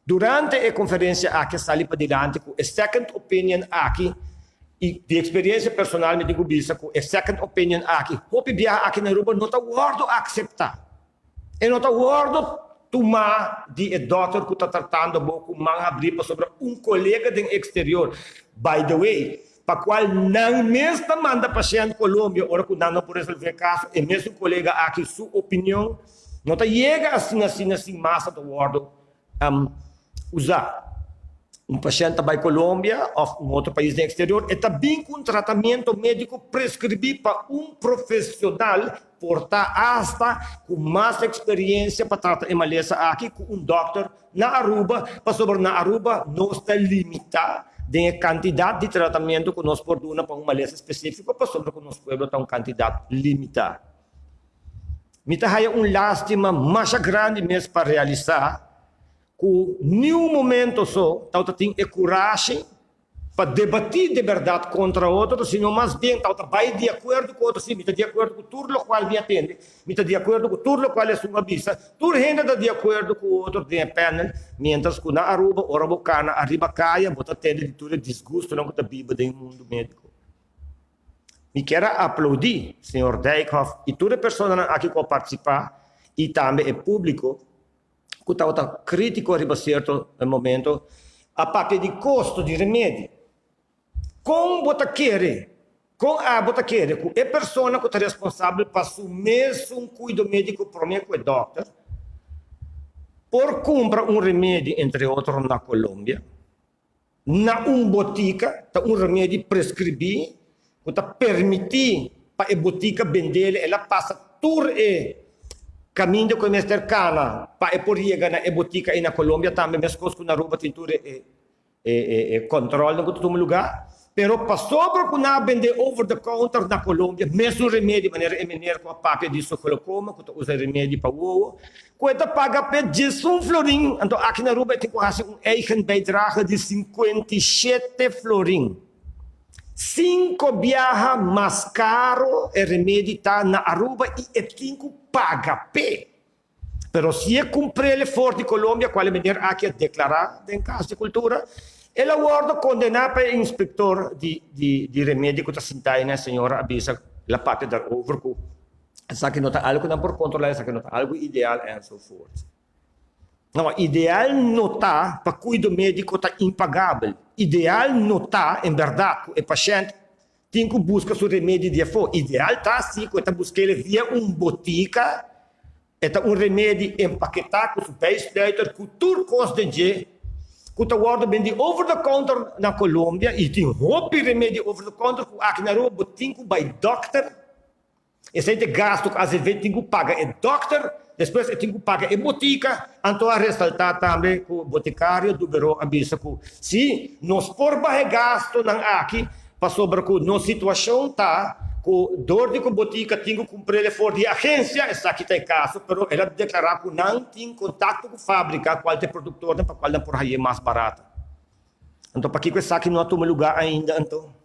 Durante e konferensia aki a sali padilanti ku e second opinion aki i di eksperensia personal mi tin ku bisa ku e second opinion aki hopi biaha aki na Aruba no ta wòrdu akseptá. E no ta wòrdu tumá di e dòkter ku ta tratando bo ku man habrí pasobra un kolega den eksterior, by the way, pa kual nan mes ta manda pashènt Colombia ora ku nan no por resolvé kaso, e mesun kolega aki su opinion no ta yega asina asina sin mas ta wòrdu usa. Un pashènt ta bai Colombia òf un otro pais den eksterior, e ta bin ku un tratamiento médiko preskribí pa un profesional, por ta asta ku mas eksperiensia pa trata e malesa aki ku un dòkter na Aruba, pasobra na Aruba nos ta limitá den e kantidat di tratamiento ku nos por duna pa un malesa spesífiko pasobra ku nos pueblo ta un kantidat limitá. Mi ta haya un lástima masha grandi mes pa realisá ku niun momento so tabata tin e kurashi pa debatí de bèrdat kontra otro, sino mas bien tabata bai di akuerdo ku otro. Sí, mi ta di akuerdo ku tur lokual mi a tende, mi ta di akuerdo ku tur lokual esun a bisa, tur hende ta di akuerdo ku otro den e panel, miéntras ku na Aruba ora bo kana ariba kaya bo ta tende di tur e disgustonan ku ta biba den e mundu médiko. Mi kier a aplaudí señor Dijkhoff i tur e personanan aki ku a partisipá i tambe e públiko ku tabata krítiko riba sierto momento a papia di kosto di remedi. Kon bo ta kere, kon abo ta kere ku e persona ku ta responsabel pa su mesun kuido médiko promé ku e dòkter por kumpra un remedi entre otro na Colombia? Na un botika ta un remedi preskribí ku ta permití pa e botika bendele. El a pasa tur e kaminda ku e mester kana pa e por yega na e botika ei na Colombia tambe meskos ku na Aruba tin tur e e kòntròlnan ku ta tuma lugá. Pero pasobra ku nan a bende over the counter na Colombia mesun remedi manera e meneer ku a papia di su glaucoma ku ta usa remedi pa wowo ku e ta paga p'e 11 florin, anto aki na Aruba e tin ku hasi un eigen bijdrage di 57 florin. Sinko biaha mas karo e remedi ta na Aruba i e tin ku paga p'e. Pero si e cumprele for di Colombia, cual e meneer aki a declara den Cas di Cultura, el a wordo condena pa e inspector di di di remedi cu ta sinta ayi na e señora a bisa la papia daarover cu esaki no ta algo cu nan por controla, esaki no ta algo ideal enzovoort. No, ideal no ta pa cuido medico ta impagabel. Ideal no ta, en berdad, cu e pashent tin cu busca su remedi di afo. Ideal ta si cu e ta busquele via un botica, e ta un remedi empaketá cu su bijsluiter cu tur cos den dje, cu ta wordo bendi over the counter na Colombia y tin hopi remedi over the counter cu aki na Aruba bo tin cu bay dokter. Esei ta e gasto ku AZV tin ku paga e dòkter, despues e tin ku paga e botika. Anto a resaltá tambe ku botikario Duberó a bisa ku si nos por baha e gastonan aki pasobra ku nos situashon ta ku dor di ku botika tin ku kumpr'el for di e agensia, esaki ta e kaso, pero el a deklará ku nan tin kontakto ku fábrika kual ta e produktornan pa kual nan por hañ'é mas barata. Anto pakiko esaki no a tuma lugá ainda anto?